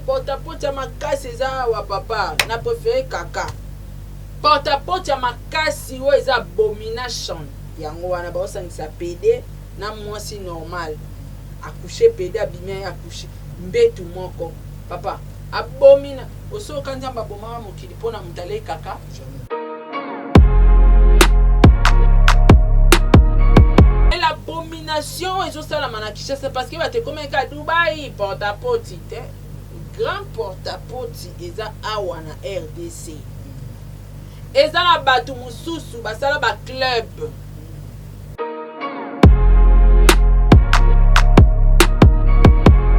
Porte-à-porte ya makasi eza awa papa na prefere kaka porte-à-porte ya makasi oyo eza abomination yango wana baosangisa pede na mwasi normal accouche pede abimi aye accouche mbetu moko papa abomina osoka nzambe abomaka mokili mpo na moto alei kaka L'abomination oyo ezosalama na Kinshasa parce que bato ekomaki kaka Dubai porte à porte te grand porte à porte eza awa na RDC eza na bato mosusu basala ba club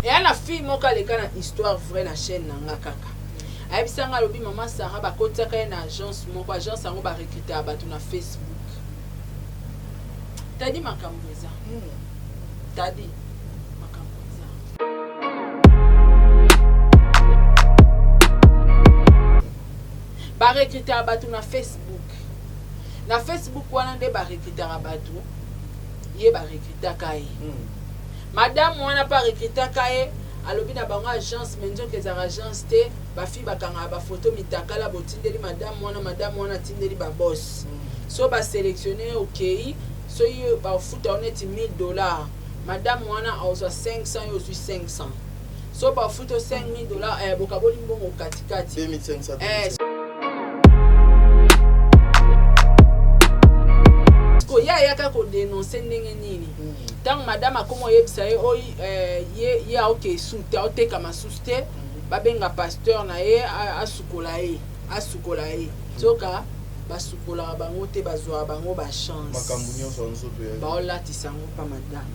eya na fille moko aleka na histoire vraie na chaîne na nga kaka ayebisa nga alobi mama Sarah bakotisaka ye na agence moko agence yango ba recrutaka bato na Facebook Tadi makambo eza. Tadi makambo eza. Ba recrutaka bato na Facebook. Na Facebook wana nde ba recrutaka bato. Ye ba recrutaka ye. Hmm. Madame wana pa recrutaka ye alobi na bango agence mais nzoka ezalaka agence te ba fille bakangaka ba photo mitakala botindeli madame wana madame wana atindeli ba boss. Hmm. Soki ba selectionne yo okeyi soki bakofuta yo neti 1000 dollars madame wana akozwa 500 yo ozwi 500 soki bakofuta yo 5000 dollars eh, bokaboli mbongo katikati 2500 eh, ye ayaka kodenonse ndenge nini ntango hmm. madame akoma oyebisa ye oyo eh, ye, ye aoke esu te aoteka masusu te hmm. babenga pasteur na ye asukola ye asukola ye nzoka basukolaka bango te bazuaka bango ba chance makambo nyonso ya nzoto ya baolatisa yango pa madame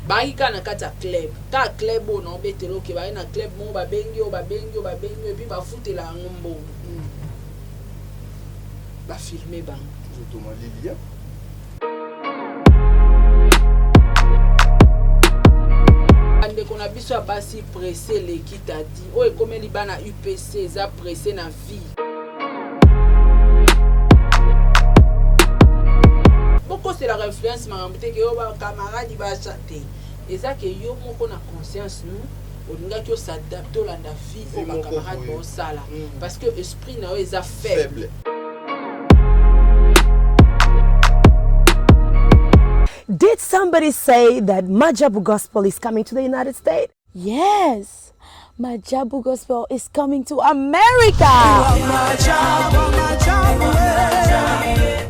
bayaki kaka na kati ya club kaka club oyo naobetela oke baye na club moko babengi oyo babengi oyo babengi oyo epuis bafutela yango mbongo mm. bafilme bango nzoto malili Bandeko na biso ya basi presse eleki tadi oyo ekomeli bana UPC eza presse na vie. Bokoselaka influence makambo te ke yo ba camarade ba te eza ke yo moko na conscience nous olingaki osadapte olanda vie oyo ba camarade baosala mm. parce que esprit na yo eza faible. Did somebody say that Majabu Gospel is coming to the United States? Yes, Majabu Gospel is coming to America.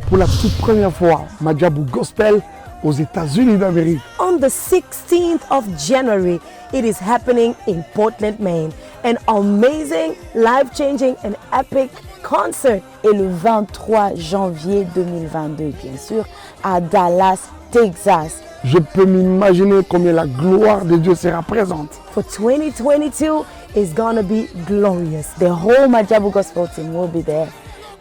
Pour la toute première fois, Majabu Gospel aux États-Unis d'Amérique. On the 16th of January, it is happening in Portland, Maine. An amazing, life-changing and epic concert. Et le 23 janvier 2022, bien sûr, à Dallas, Texas. Je peux m'imaginer combien la gloire de Dieu sera présente. For 2022 is gonna be glorious. The whole Majabu Gospel team will be there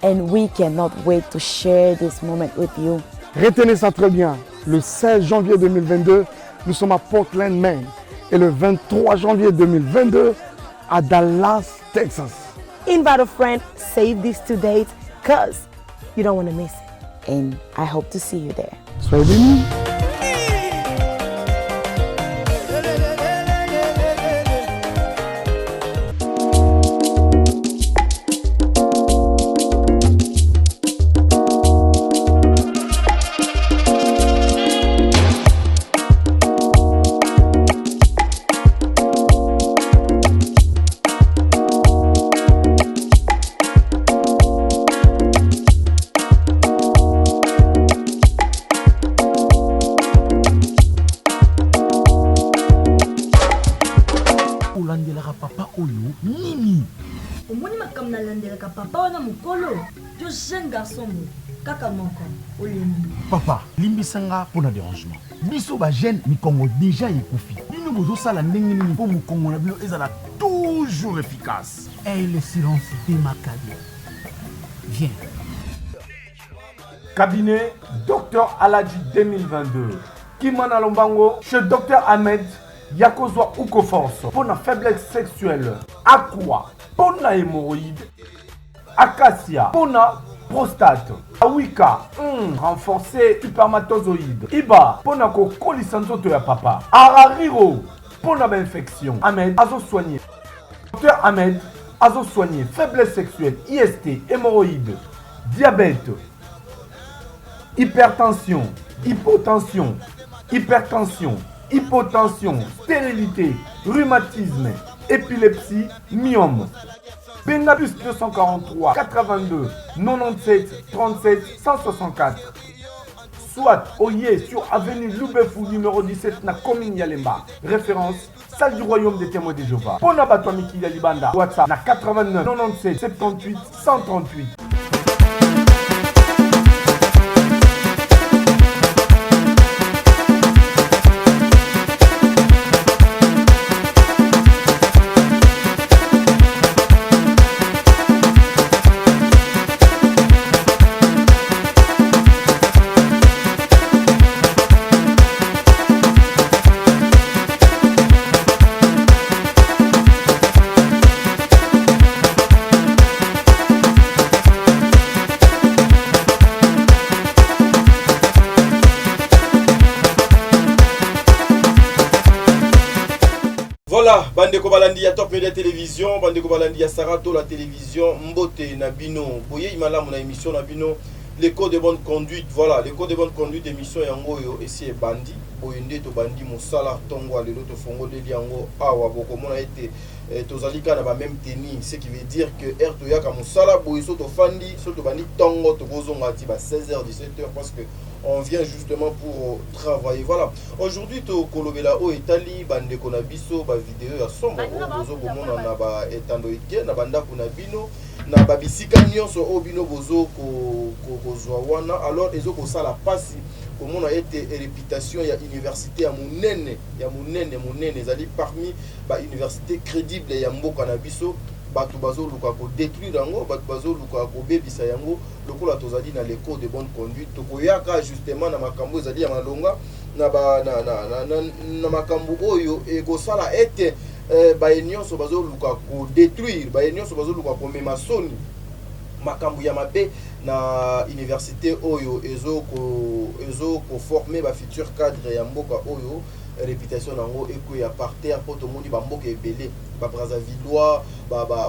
and we cannot wait to share this moment with you. Retenez ça très bien. Le 16 janvier 2022, nous sommes à Portland, Maine. Et le 23 janvier 2022, à Dallas, Texas. Invite a friend, save these two dates, cause you don't want to miss it. And I hope to see you there. Soyez bénis. Olandelaka papa oyo nini? Omoni makambo nalandelaka papa wana mokolo yo jeune garçon boye kaka moko olembi. Papa limbisa nga pona derangement biso ba jeune mikongo dejà ekufi bino bozo sala ndenge nini po mukongo na bino ezala toujours efficace? Hey le silence de Maccabi viens. Cabinet Docteur Aladji 2022 Kima na lombango chez Docteur Ahmed ya kozwa Ucoforce mpo na faiblesse sexuelle, aqua mpo na hemorroïde, acacia mpo na Prostate, awika, hum, renforcer spermatozoïde, iba mpo na kokolisa nzoto ya papa, arariro mpo na ba infection. Ahmed azo soigner. Docteur Ahmed azo soigner faiblesse sexuelle, IST, hémorroïdes, diabète, hypertension, hypotension, hypertension, hypotension, stérilité, rhumatisme, épilepsie, myome. Benga plus 243 82 97 37 164. Soit Oye sur avenue Loubefou numéro 17 na commune Yalemba. Référence salle du royaume des témoins de Jéhovah. Pona bato ya mikili ya libanda WhatsApp na 89 97 78 138. Voilà, bandeko balandi ya Top Media Télévision, bandeko balandi ya Saratola Télévision, mbote na bino, boyei malamu na émission na bino, les codes de bonne conduite, voilà, les codes de bonne conduite émission yango oyo esi ebandi, boye nde tobandi mosala ntongo ya lelo tofongoleli yango awa, bokomona ete eh, tozali kaka na ba même tenue, ce qui veut dire que heure toyaka mosala boye so tofandi, so tobandi ntongo tokozonga ti ba 16h 17h parce que on vient justement pour travailler. Voilà. Aujourd'hui tokolobela oyo etali bandeko na biso ba video ya somo oyo bozo komona na ba etando ike na bandako na bino na ba bisika nyonso oyo bino bozo kozwa wana. Alors ezo kosala pasi komona ete reputation ya université ya monene ya monene monene ezali parmi ba université crédible ya mboka na biso bato bazoluka kodétruire yango, bato bazoluka kobebisa yango. Lokola tozali na le code de bonne conduite, tokoyaka justement na makambo ezali ya malonga na, ba, na, na, na, na, na makambo oyo ekosala ete eh, baye nyonso bazoluka kodétruire, baye nyonso bazoluka komema soni makambo ya mabe na université oyo ezo koforme ba futur cadre ya mboka oyo, réputation nango ekweya par terre. Mpo tomoni bamboka ebele, babrazzavillois,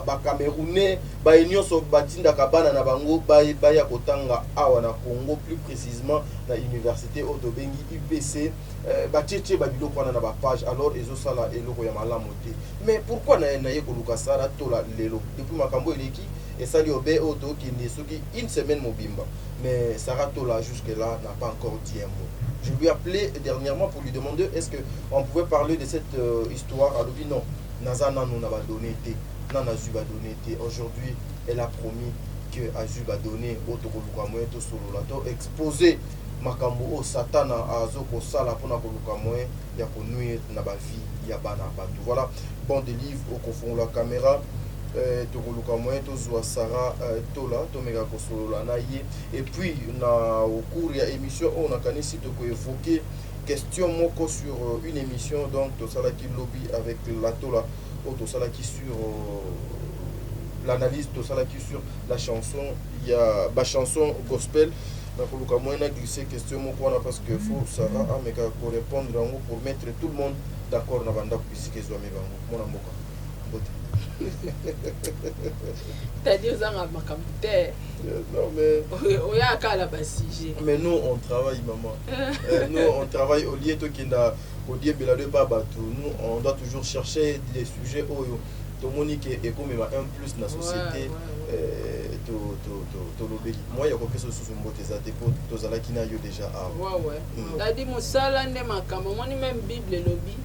bacamerounais, baye nyonso batindaka bana na bango baya kotanga awa na Congo, plus précisément na université oyo tobengi UPC, batietie babiloko wana na bapage. Alors ezosala eloko ya malamu te. Mais pourquoi na ye koluka Sara Tola lelo, depuis makambo eleki esali obe oyo tokende soki une semaine mobimba, mais Sarah Tola jusque là n'a pas encore dit un mot? Je lui ai appelé dernièrement pour lui demander est-ce que on pouvait parler de cette histoire. Alobi non, naza nanu na badonnées te, nana azwi badonnées te. Aujourd'hui elle a promis que azwi badonnées oyo tokoluka moyen tosolola, to exposer makambo oyo satana azokosala mpona koluka moyen ya konuire na bavie ya bana bato. Voilà, bon de livre okofongola caméra, tokoluka moyen tozwa Sara Tola, tomeka kosolola na ye. Et puis na au cours ya émission oyo nakanisi tokoévoke question moko sur une émission donc tosalaki lobi avec la Tola, oyo tosalaki sur l'analyse tosalaki sur la chanson ya bachanson gospel. Nakoluka moyen na glisser question moko wana parce que faut Sarah ameka korépondre yango pour mettre tout le monde d'accord na bandako bisika ezwami bango. Mwana mboka, mbote. C'est-à-dire ozanga makambo te. Non mais oyaka na basujet. Mais nous on travaille, maman. Nous on travaille. Au lieu tokenda kodiembela de pa bato, nous on doit toujours chercher des sujets oyo tomoni ke ekomema un plus na société. Tolobeli mwa ya kopesa lisusu mbote eza te mpo tozalaki na yo déjà awa. Ouais. Dadi, mosala nde makambo. Omoni, même Bible elobi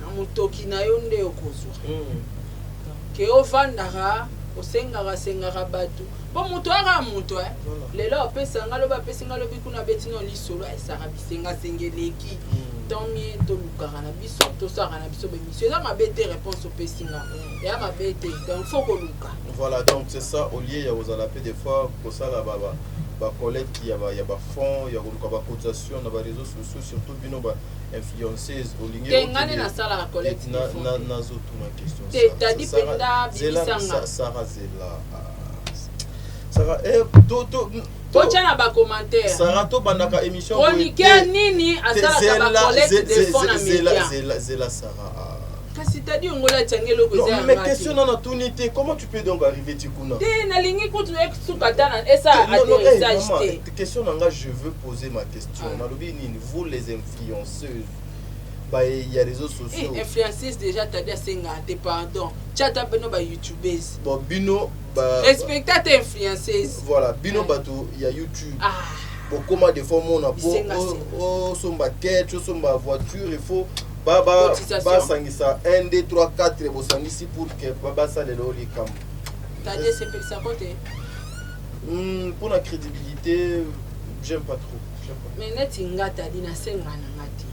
na motoki na yo nde okozwa ke ovandaka osengaka sengaka bato mpo moto aka moto lelo apesa nga lobi, apesi nga lobi, kuna abeti no lisolo esaka bisengasenga eleki. Tant mieux, tolukaka na biso, tosalaka na biso bémission. Eza mabe te, réponse opesi nga eya mabe te, donc faut koluka. Voilà, donc c'est ça. Au lieu ya kozala mpe des fois kosala bacollecte ya bafonds ya koluka bacotisation na baréseaux sociaux, surtout bino bainfluenceuse, olingi Te, nga nde nasalaka collecte de fonds te. Nazotuna question. Te, tadi mpenza bimisanga. Sara, zela. Sarah, eh, to to Botya na ba commentaire. Sarah tobandaka émission Chroniqueur nini asalaka ba collecte de fonds na media? Zela zela Sarah. Ah. Kasi tadi ongola atianga eloko eza ya mais question nana tuni te, comment tu peux donc arriver ti kuna? Te nalingi kutu esuka ata na esa atterrissage te. Question na nga, je veux poser ma question. Ah. Nalobi nini, vous les influenceuses ba ya réseaux sociaux. Eh, influenceuse déjà tadi asenga te pardon. Tia ata bino ba youtubeuses. Bon bino ba respecte ata influenceuse. Voilà, bino bato ya YouTube. Ah. Bokoma des fois mona po osomba ketch, osomba voiture, il faut ba ba basangisa 1 2 3 4 bosangisi pour que basalela oyo likambo. Tadi esepelisa ko te. Pour la crédibilité, j'aime pas trop. Mais neti nga tadi nasenga na nga te.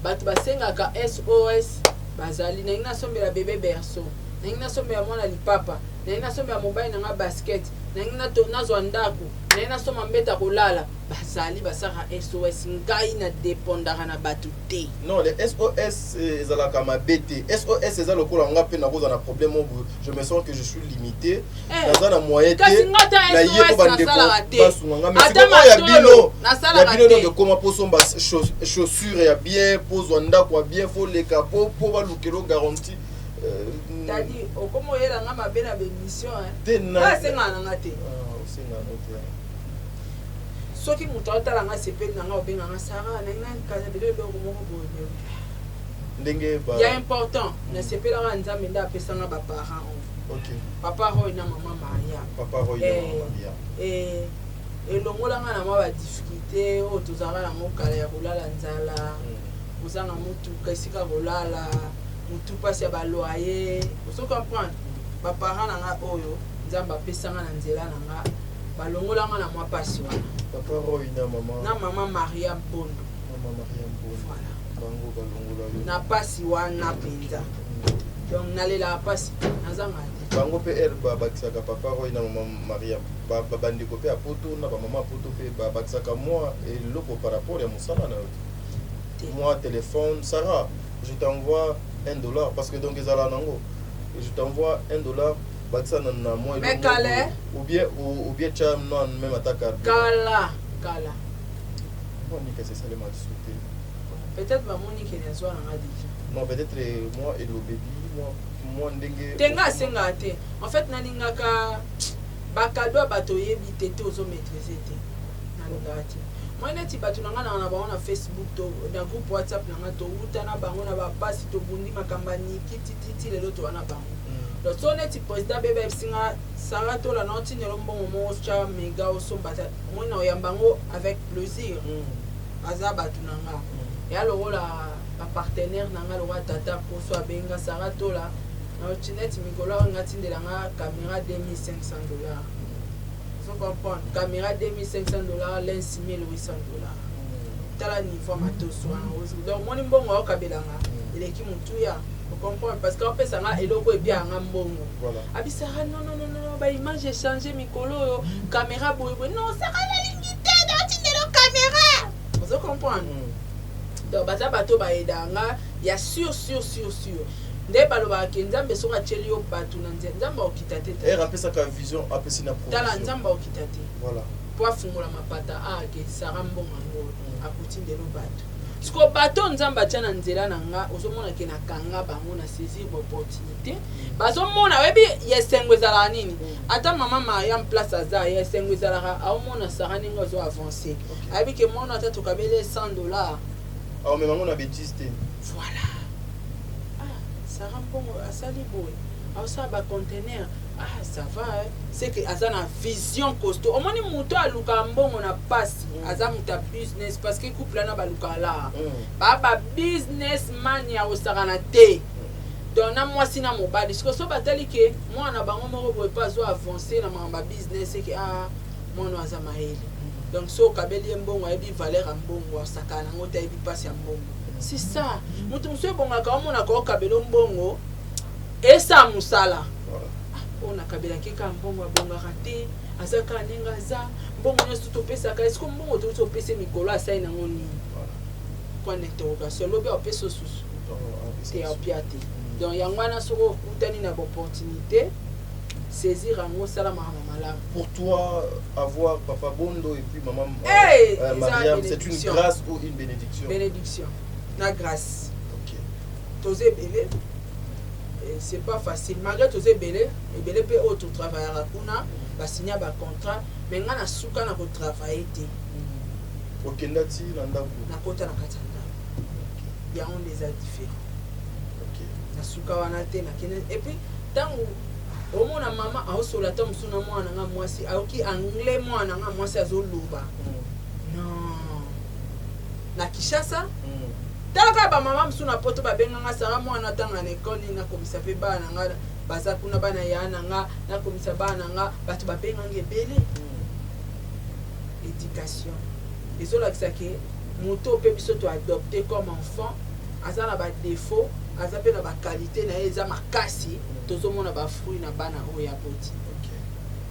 Bato basengaka SOS bazali nalingi nasombela bebe berceau, nalingi nasombela mwana lipapa, nalingi nasombela mobali na nga basket, nalingi nazwa ndako, nalingi nasomba mbeta ya kolala, bazali basalaka SOS. Ngai na dependaka na bato te. Non, le SOS ezalaka mabe te. SOS eza lokola nga mpe nakozala na problème moko boye, je me sens que je suis limité, Eh, naza na moyen kasi te, nga ata na ye SOS mpo bandeko nasalaka te. basunga nga. Mais Ata sikoyo oyo ya matolo, bino, nasalaka ya bino te. donc ekoma mpo osomba chaussure ya bien, mpo ozwa ndako ya bien, fo oleka mpo balukela garantie. Tadi okoma oyela nga mabe na bemission Te na nga asengaka na nga te. Ah, osengaka no te. Soki moto aotala nga sepeli na nga obenga nga Sara na nga kaza belo eloko moko boye boye. Ndenge ba ya important nasepelaka Nzambe nde apesanga ba parents oyo. Okay. Papa Roy na mama Maria. Papa Roy na mama Maria. Eh, elongolanga na mwa ba difficulté oyo tozalaka nango kala ya kolala nzala, kozanga motuka esika kolala, motu mpasi ya baloyer, ozo comprendre. Ba parents na nga oyo Nzambe apesanga na nzela na nga balongolanga na mwa mpasi wana. Papa Roy na mama na mama Maria Mbondo. Mama Maria Mbondo. Voilà. Bango balongola yo na mpasi wana mpenza. Donc nalelaka mpasi nazanga te. Bango mpe ere babakisaka papa Roy na mama Maria, bandeko mpe ya poto na bamama ya poto mpe babakisaka mwa eloko par rapport ya mosala na yo te. Mwa téléphone, Sarah, je t'envoie 1 dollar, parce que donc ezala nango, je t'envoie 1 dollar, bakisa na mwa Mais eloko kala, moko boye. Ou bien tya non même ata carburant. Kala kala. Mwa kasi esalema lisusu te. Peut-être bamoni ke nazwa nanga déjà. Non, peut-être mwa elobeli mwa ndenge. Te, nga asengaka te. En fait nalingaka bacadeau ya bato oyebi te te ozomaîtrise te, nalingaka te. Moi neti bato na nga nanga na bango na Facebook to na groupe WhatsApp na nga, towuta na bango na bapasi, tobundi makambo ya niki tititi, lelo towa na bango. Donc so neti président bebe ebisinga Sara Tola na otindela mbongo moko tya mega osomba ta, moi na oyamba yango avec plaisir. Aza bato na nga ya lokola bapartenaire na nga, lokola tata poso abenga Sara Tola na oti neti mikolo awa nga tindela nga caméra 2500 $. Ozo comprendre, caméra 2500 $, lens 1800 $. Tala niveau ya matoso wana. Donc moni mbongo aokabelanga eleki motuya, ocomprendre, parce que aopesanga eloko ebianga mbongo. Abisaka non, non, non, non, baimage échange mikolo oyo, caméra boye boye. Non, Sara nalingi te naotindela caméra, ozo comprendre. Donc baza bato bayedanga ya sûr, sûr, sûr, sûr. Nde balobaka ke Nzambe soki atieli yo bato na nzela, Nzambe akokita te. Ere apesaka vision, apesi na tala provision. Nzambe akokita te po afungola mapata ake Sara mbongo yango akotindela bato. Siko bato Nzambe atya na nzela na nga, ozomona ke nakanga bango na saisir baopportunité. Bazomona, oyebi ya esengo ezalaka nini? Ata mama Mariam place aza ya esengo ezalaka, aomona Sara ndenge azo avance, ayebi ke mwana ata tokabeli 100 $. Aomema ngo na bétise te. Voilà. Ah, Sara mbongo asali boye, aosala baconteneur, ah ça va, hein? C'est que aza na vision costaud. Omoni moto alukaka mbongo na pasi, aza moto ya business, parce que couple wana balukaka la ba businessman ya kosakana te. Donc na mwasi na mobali siko so batali ke mwana na bango moko boye mpe azo avance na makambo ya business, eke ah, mwana aza mayele. Donc so okabeli ye mbongo, ayebi valeur ya mbongo, asakana nango te, ayebi mpasi ya mbongo. C'est ça. Moto mosusu ebongaka omonaka okabela mbongo esala mosala. Oyo nakabelaki kaka mbongo abongaka te, aza kaka ndenge aza. Mbongo nyonso topesaka esiko mbongo touti opesa mikolo asali nango nini? Point d'interrogation. Lobi apesa osusu te, apia te. Donc yango wana soki okutani na baopportunité, Saisir yango, sala makambo malamu. Pour toi, avoir papa Bondo et puis maman Hey, eza Mariam, c'est une bénédiction. Grâce ou une bénédiction? Bénédiction na grâce. Ok. Toza ebele et c'est pas facile. Malgré toza ebele ebele mpe oyo totravaillaka kuna, basinya bacontrat, mais ngai na suka na kotravaille te. Okenda ti na ndako? Nakota na kati ya ndako, yango nde eza différent. Ok. Na suka wana te, nakende. Et puis ntango omona mama aosola ta mosusu na mwana nga mwasi, ayoki anglais, mwana nga mwasi azoloba non na Kinshasa. Tala kaka bamama mosusu na Poto babenganga: "Sara, mwana atanga na ekole nini? Nakomisa mpe bana na nga baza kuna, bana ya na nga, nakomisa bana na nga." Bato babenganga ebele. Éducation ezolakisa ke moto mpe biso toadopte comme enfant aza na badéfaut, aza mpe na baqualité na ye, eza makasi. Tozomona bafruit na bana oyo ya boti.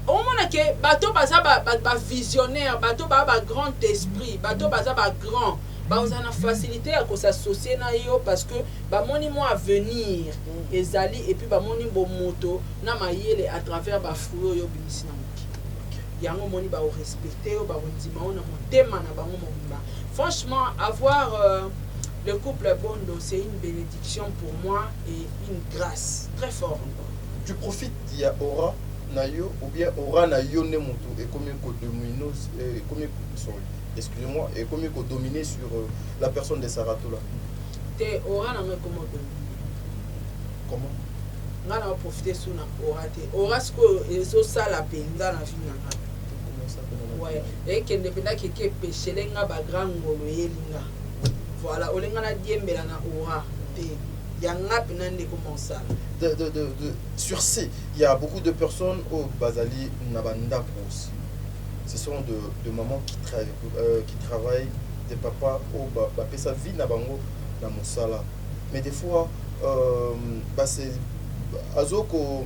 Omona ke bato baza bavisionnaire, bato baa bagrand esprit, bato baza bagrand, bazala na facilité ya kos'associer na yo parce que bamoni mwa avenir ezali, et puis bamoni bomoto na mayele à travers bafruit oyo obimisi na mokili. Yango omoni bakorespecte yo, bakondima yo na motema na bango mobimba. Franchement, avoir le couple Bondo, c'est une bénédiction pour moi et une grâce très fort encore. Tu profites ya aura na yo ou bien aura na yo nde moto ekomi kodomino, ekomi, sorry, excusez-moi, ekomi kodominer sur la personne de Saratola? Te, aura nango ekoma odomine. Comment? Ngai na baprofite su na aura te. Aura sikoyo ezosala mpenza na vie na ngai. Comment ça? Ouais, ekende mpenza keke epeshele nga bagrand ngolo eyeli nga. Voilà, olinga nadiembela na aura te, yanga mpena nde ekoma osala. De, sur C, il y a beaucoup de personnes oyo bazali na bandako aussi. Ce sont de mamans qui travaillent, des papas oyo bapesa vie na bango na mosala. Mais des fois, bah, c'est azoko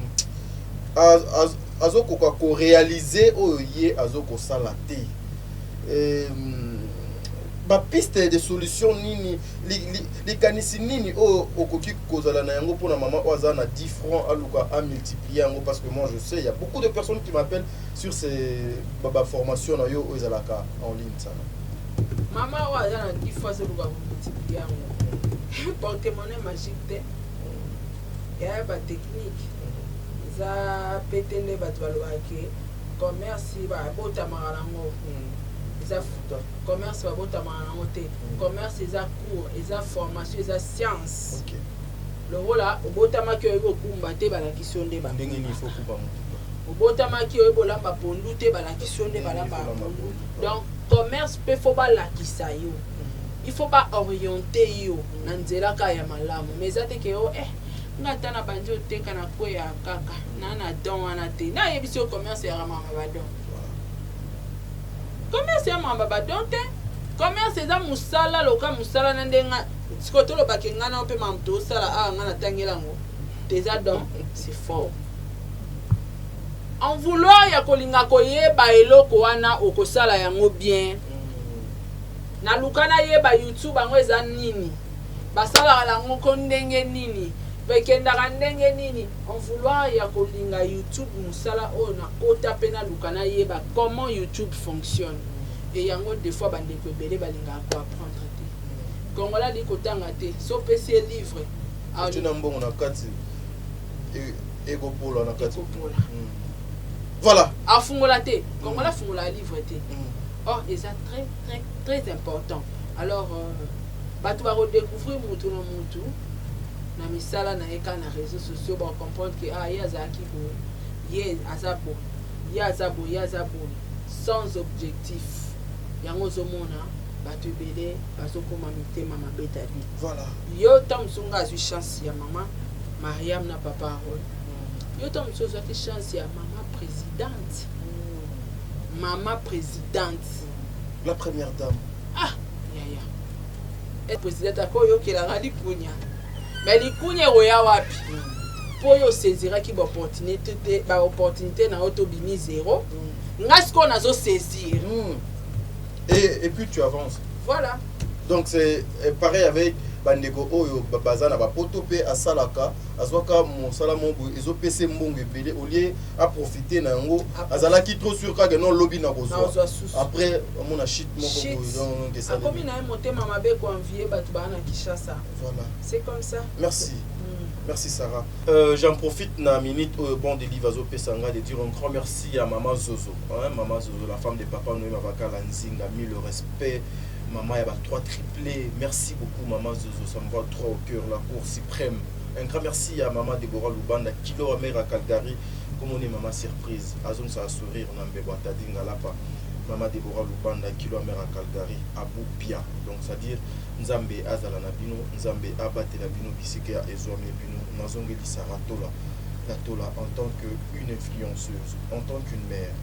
azokoka koréaliser oyo ye azokosala te. Bapiste de solution nini, likanisi nini oyo okoki kozala na yango mpona mama oyo aza na 10 francs aluka amultiplier yango? Parce que moi je sais, il y a beaucoup de personnes qui m'appellent sur ces baformation na yo oyo ezalaka en ligne sana. Mama oyo aza na 10 fois, azoluka komultiplier yango, porte-monnaie magique te, yaya. Batechnique eza pete. Nde bato balobaka ke commerce babotamaka nango, eza commerce babotamaka nango te. Commerce eza cours, eza formation, eza science. Lokola obotamaki oyebi okumba te, balakisi yo nde ndenge nini faut kumba motuka. Obotamaki oyebi olamba pondu te, balakisi yo nde balambaka pondu. Donc commerce mpe faut balakisa yo, il faut baoriente yo na nzela kaka ya malamu. Mais eza te ke o nga ata na bandi oteka na kweya kaka na don wana te. Nayebisi yo, commerce yaka mama badon, commerce ya mama badon te. Commerce eza mosala loka mosala na ndenge sikoyo tolobaki ngai nao mpe mamu tosala awa, ngai natangela yango te, eza don. C'est fort en vouloir ya kolinga koyeba eloko wana, okosala yango bien. Naluka nayeba YouTube yango eza nini, basalaka yango ko ndenge nini, bekendaka ndenge nini. En vouloir ya kolinga YouTube, mosala oyo nakota mpe naluka nayeba comment YouTube fonctionne. E yango, des fois bandeko ebele balingaka koapprendre te. Kongola ali kotanga te. So opesi ye livre, otie na mbongo na kati, ekopola na kati. Ekopola. Voilà. Afungola te. Kongola afungola livre te. Or eza très très très important. Alors bato bakodécouvrir mutu na mutu na misala na ye kaka na réseaux sociaux. Bacomprendre ke ah, ye azalaki boye, ye aza boye, ye aza boye, ye aza boye, sans objectif. Yango ozomona bato ebele bazokóma mitema mabe tadi. Yo ntango mosusu nga azwi chance ya mama Mariam na papa Harold. Yo ntango mosusu ozwaki chance ya mama présidente, mama présidente. La première dame. Ah yaya, e présidente akoyokelanga likunya, mais likunya ekoya wapi mpo oyo osaisiraki baopportunité te? Baopportunité na yo tobimi zéro, nga sikoyo nazosaisir. Et puis tu avances. Voilà. Donc c'est pareil avec Bandeko oyo baza na ba poto pe asalaka azwaka mosala moko boye ezopesa ye mbongo ebele au lieu a profiter na yango azalaki trop sur kaka non lobi nakozwa après amona chute moko boye donc esalemi akomi na ye motema mabe ko envier bato baa na Kinshasa. Voilà. C'est comme ça. Merci. Merci Sarah. Euh, j'en profite na minute oyo bon de livre azopesa nga de dire un grand merci à maman Zozo. Hein, maman Zozo, la femme de papa Noé Mavakala Nzinga, mille respect. Maman ya ba 3 triplés. Merci beaucoup maman Zozo, ça me va trop au cœur, la cour suprême. Un grand merci à maman Deborah Lubanda, kilo amère à Calgary. Comme on est maman surprise, azongisa sourire na mbebo atadi ngalapa. Maman Deborah Lubanda, kilo amère à Calgary, Abu Pia. Donc c'est à dire Nzambe azala na bino, Nzambe abatela bino bisika ya ezwami bino. Nazongeli Sarah Tola, la Tola en tant que une influenceuse, en tant qu'une mère.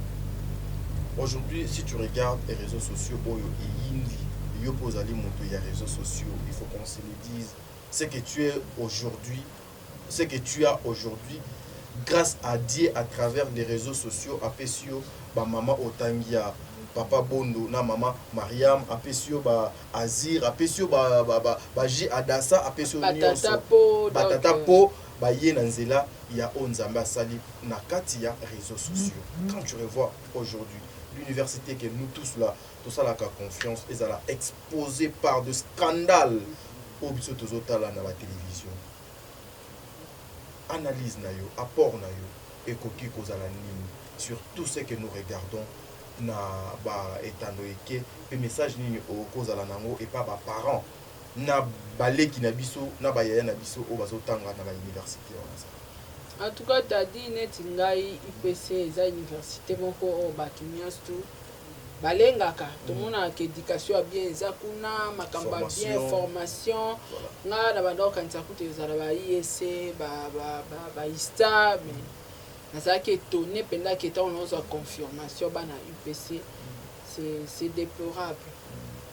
Aujourd'hui, si tu regardes les réseaux sociaux oyo eyindi, yo mpe ozali moto ya réseaux sociaux, il faut qu'on se le dise, ce que tu es aujourd'hui, ce que tu as aujourd'hui, grâce à Dieu à travers les réseaux sociaux, apesi yo ba mama otangi ya papa Bondo na mama Mariam, apesi yo ba Azir, apesi yo ba ba ba, ba J Adassa, apesi yo Batata nyonso. po, Ba donc, tata po baye na nzela ya oyo Nzambe asali na kati ya réseaux sociaux. Quand tu revois aujourd'hui l'université que nous tous là tosalaka confiance ezala exposée par de scandales oyo biso tozotala na ba télévision, analyse na yo, apport na yo ekoki kozala nini sur tout ce que nous regardons na ba etando eke, pe message nini okozala nango epa ba parents na baleki na biso na ba yaya na biso oyo bazotanga na ba université wana sa? En tout cas Daddy, neti ngai IPC eza université moko oyo bato nyonso balengaka, tomonaka ke éducation ya bien eza kuna, makambo ya bien, formation. Nga na banda kokanisa kutu ezala ba IEC, ba ISTA, mais nazalaki étonné mpenza ke ntango nazwa confirmation bana UPC, c'est déplorable.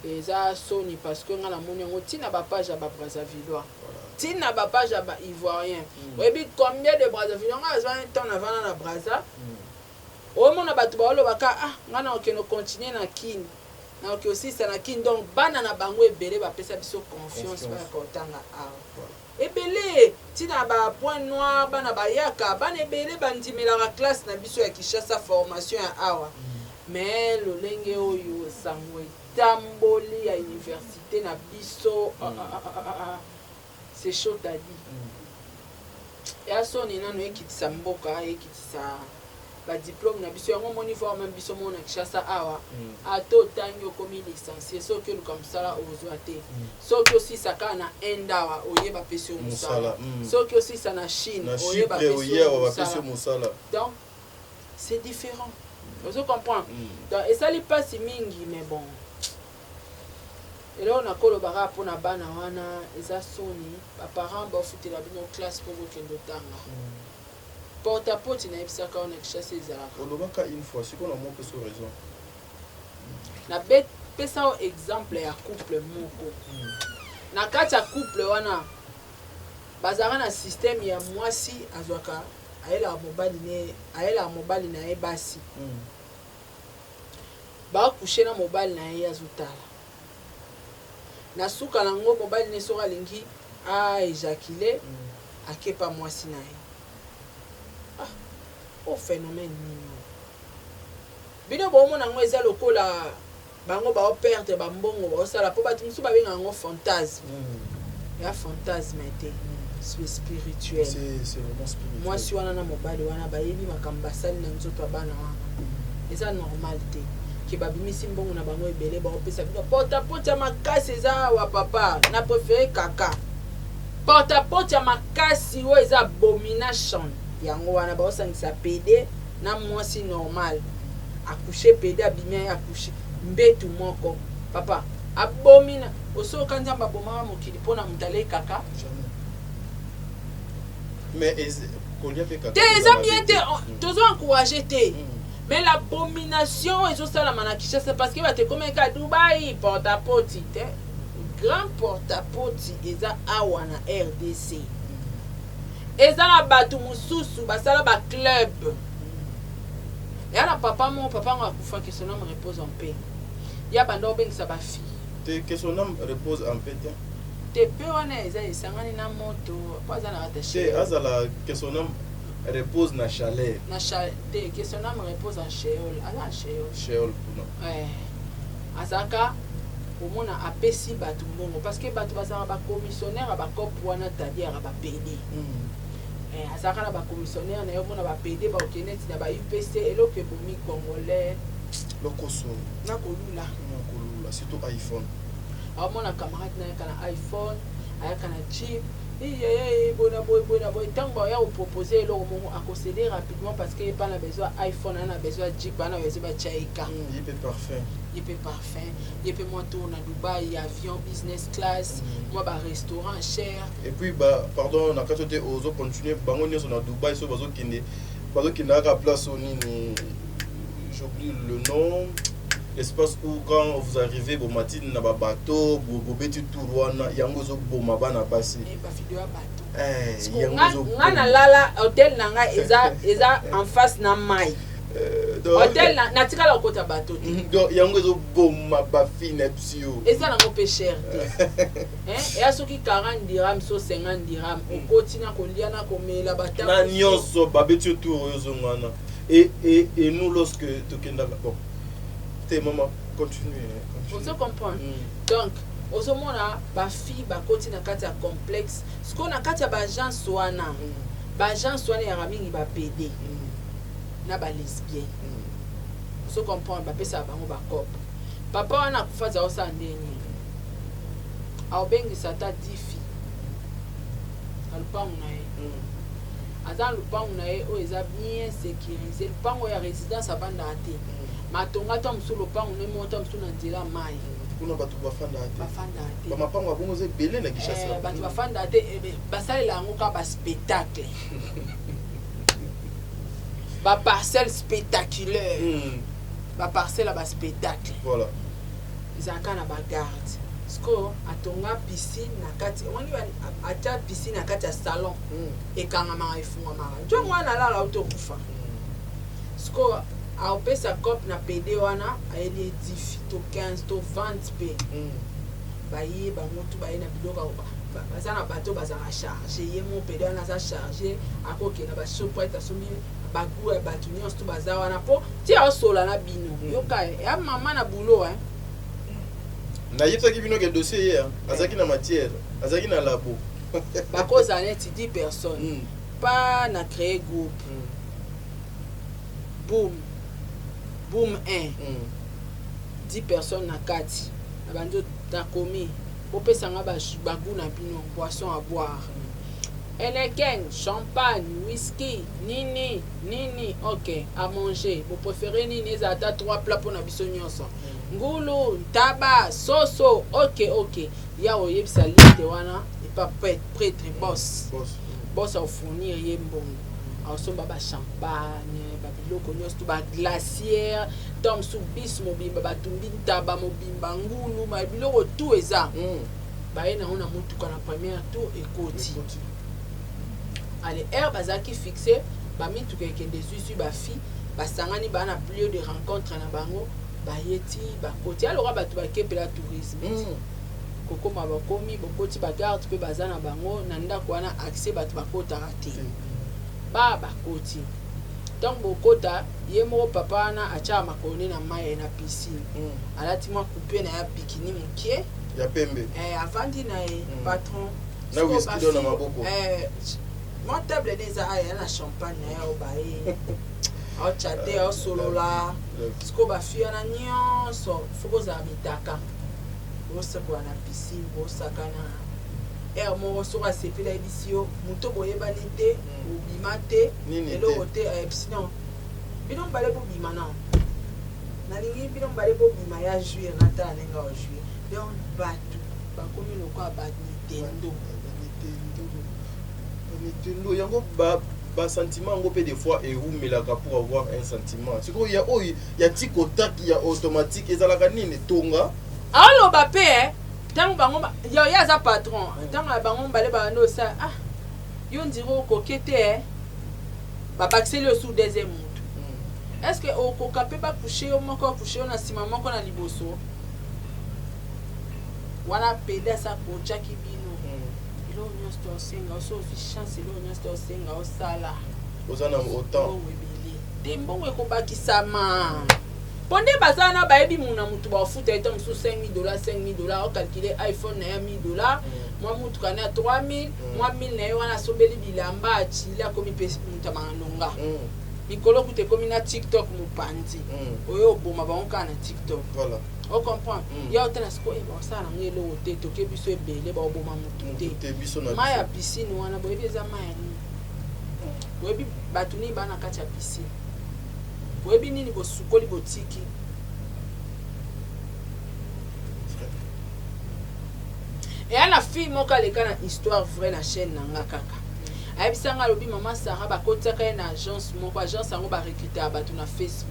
Eza soni parce que nga namoni yango ntina ba page ya ba Brazzavillois, ntina ba page ya ba Ivoirien. Oyebi combien de Brazzavillois nga azwa ntango navanda na Brazza, omona bato baolobaka ah nga na okende continuer na Kini, na oke osisa na Kini. Donc bana na bango ebele bapesa biso confiance, bayaka kotanga awa ebele, ntina ba point noir. Bana bayaka, bana ebele bandimelaka classe na biso ya Kinshasa, formation ya awa. Mais lolenge oyo sango etamboli ya université na biso, ah, ah, ah, ah, ah, c'est chaud tadi ya soni. Nano ekitisa mboka, ekitisa ba diplôme na biso. Yango omoni, voire même biso moko na Kinshasa awa, ata otangi okomi licencié, soki oluka mosala ozwa te. Soki osisa kaka na Inde awa, oyeba pesi yo mosala. Soki osisa na Chine, oyeba pesi yo mosala. Donc c'est différent, ozo comprendre? Donc esali mpasi mingi, mais bon, eloko nakoloba kaka mpona bana wana, eza soni. Ba parent bafutela bino classe mpo bokende otanga porte-à-porte. Nayebisaka wana Kinshasa ezalaka. Olobaka une fois, sikoyo na mopesa raison. Napesa yo exemple ya couple moko. Na kati ya couple wana bazalaka na système ya mwasi azwaka, ayelaka mobali ne, ayelaka mobali na ye basi, bakushe na mobali na ye, azotala. Na suka nango, mobali ne soki alingi a éjaculer, akepa mwasi na ye. Ah, o phénomène nini oyo bino bomona yango? Eza lokola bango bao perdre bambongo baosala, mpo bato mosusu babengaka yango fantasme. Ya fantasme te, c'est spirituel. C'est vraiment spirituel. Mwasi wana na mobali wana bayebi makambo basali na nzoto ya bana wana. Eza normal te ke babimisi mbongo na bango ebele, baopesa bino porte-à-porte ya makasi. Eza awa papa na préféré kaka porte-à-porte ya makasi oyo eza abomination. Yango wana baosangisa pd na mwasi normal, akushe pd, abimi, aye akushe mbetu moko. Papa abomina osoka Nzambe abomaka mokili mpona moto alekaka. Mais kolia mpe kaka te, eza bien te, tozo encourage te. Mais l'abomination ezosalama na Kinshasa parce que bato ekomaki ka Dubai porte-à-porte te. Grand porte-à-porte eza awa na RDC. Eza na bato mosusu basala ba club ya na papa moko. Papa yango akufaki, son âme repose en paix. Ya banda obengisa ba fille. Te, que son âme repose en paix te. Te pe wana eza esangani na moto po aza na kati ya Te Sheol. azala que son âme repose na chaleur. Na cha te que son âme repose en Sheol aza na Sheol. Sheol kuna. Eh, azalaka omona apesi bato mbongo parce que bato bazalaka ba commissionnaire ya ba cop wana tadiara ba pede. Mm. Eh, azalaka na ba commissionnaire na ye omona ba pede bakokende neti na ba UPC eloko ebomi congolais. Lokoso. Na kolula. Na kolula surtout iPhone. Aomona camarade na ayaka na iPhone, ayaka na jeep, iyeyeye boye na boye boye na boye ntango bakoya kopropose eloko moko akosede rapidement parce que ye mpe ana besoin ya iPhone, ana besoin ya jeep, ana besoin batya ye ka Ye mpe parfum. Ye mpe parfum, ye mpe mwa tour na Dubaï, avion business class, mwa ba restaurant cher. Et puis ba pardon na kati oyo te ozo continuer bango nyonso na Dubaï soki bazokende bazokende kaka place oyo nini j'oublie le nom espace où quand vous arrivez bomati na ba bateau bobeti tour wana yango ezoboma bana basi eh, ba video ya bateau eh, yango nga nalala hotel na nga eza eza en face na mai euh, hotel natikala kokota bateau te donc yango ezoboma bafille na biso yo eza nango mpe cher te eya soki 40 dirham so 50 dirham okoti na kolia na komela na nyonso babeti yo tour oyo ozonga wana et, et, et nous lorsque tokendaka bon te mama continue, continue. Ozo comprendre mm. Donc ozomona bafille bakoti na kati ya complexe sikoyo na kati ya baagence wana mm. Baagence wana eyaka mingi bapede mm. na balesbienne mm. Ozo comprendre bapesaka bango bacope papa wana akufa aza osala ndenge nini aobengisa ata 10 filles na lupangu na ye mm. Aza na lupangu na ye oyo eza bien securise lupangu oyo ya residence avandaka te matonga ata mosusu lopangu ne moko ata mosusu na nzela ya mayi kuna bato bafandaka te bafandaka te bamapango ya bongo eza ebele na Kinshasa eh, bato bafandaka te eh, basalela yango kaka ba spectacle ba parcelle spectaculaire mm. Ba parcelle ya ba spectacle voilà ezalaka na ba garde sikoyo atonga piscine na kati omoni atya piscine na kati ya salon mm. Ekangamaka efungwamaka njo mwana alala auti okufa mm. Sikoyo aopesa cope na pede wana ayeli ye 10 to 15 to 20 mpe mm. Baye bango tu baye na biloko baza na bato bazalaka charge ye mo pede wana aza charge akokende ba shoprite asombi bagu ya bato nyonso tu baza wana mpo ti aosola na bino mm. Yoka ya mama na boulot hein. Nayebisaki bino ke dossier ye azalaki na matière azalaki na labo bakozala neti 10 personnes mm. Pa na créer groupe mm. Boom boom 1 mm. 10 personnes na kati na bandi nakomi bopesa nga bagu na bino boisson à boire mm. Heineken, champagne, whisky, nini nini ok à manger bo prefere nini ezala ata 3 plats pona biso nyonso ngulu ntaba soso ok ok ya oyebisa liste wana epa pretre boss boss ao fournir ye mbongo aosomba ba champagne ba biloko nyonso to ba glacière ntango mosusu bis mobimba batumbi ntaba mobimba ngulu ba biloko tout eza mm. Baye nango na mutuka na première tour ekoti ale heure bazalaki fixe ba mituka ekende ezui zui ba fille basangani ba na lieu de rencontre na bango baye ti bakoti ya lokola batu bakepela tourisme mm. Kokoma bakomi bokoti ba garde pe baza na bango na ndako wana accès batu bakotaka te ba bakoti ntango bokota ye moko papa wana atiaka makolo ne na mai na piscine mm. Alati mwa coupe na ya bikini mokie ya pembe eh, avandi na ye mm. Patron na whisky do na maboko eh, mwa table ne eza aya na champagne na ye aobaye aochate aosolola sikoyo bafi wana nyonso fo bozala mitaka bosakola na piscine bosakana heure moko soki asepeli ayebisi yo moto boyebani te mm. Obima te eloko te ayebisi non bino mibale bobima na nalingi bino mibale bobima ya jouir natala ndenge aojouir donc bato bakomi lokola banitendo banitendo yango ba basentiment yango mpe des fois ewumelaka pour avoir un sentiment sikoyo ya oyo ya tikotak ya automatique ezalaka nini tonga aoloba mpe eh, ntango bango yo ye aza patron ntango ya bango mibale babandi osala ah yo ndire okoke te eh. Babakiseli yo sur deuxième mutu mm. Est ce que okoka mpe bakushe yo moko akushe yo na nsima moko na liboso wana pede asa kotyaki bino. nyonso to osenga oso ozwi chance, eloko nyonso to osenga osala. Oza na autant. Mbongo ebele te, mbongo ekobakisama mpo nde baza na bayebi muna mutu baofuta ye. To mosusu 5000 dollars, 5000 dollars, ocalcule iPhone na ye 1000 dollars, mwa mutuka na ya 3000, mwa 1000 na ye wana asombeli bilamba, atili, akomi mpe mutu ya malonga. Mikolo kuta ekomi na TikTok mopanzi. Oyo oboma bango kaka na TikTok. Voilà. Ocomprendre? Mm. Ya otala sikoyo, baosala nango eloko te, toke biso ebele, baoboma mutu te. Mutu te, biso na Mai ya biso. piscine wana, boyebi eza mai ya nini? Boyebi bato nini baa na kati ya piscine? Boyebi nini bosukoli botiki? Eya na fille moko aleka na histoire vraie na chaîne na nga kaka, ayebisanga, alobi: "Mama Sara, bakotiaka ye na agence moko, agence yango barecrutaka bato na Facebook."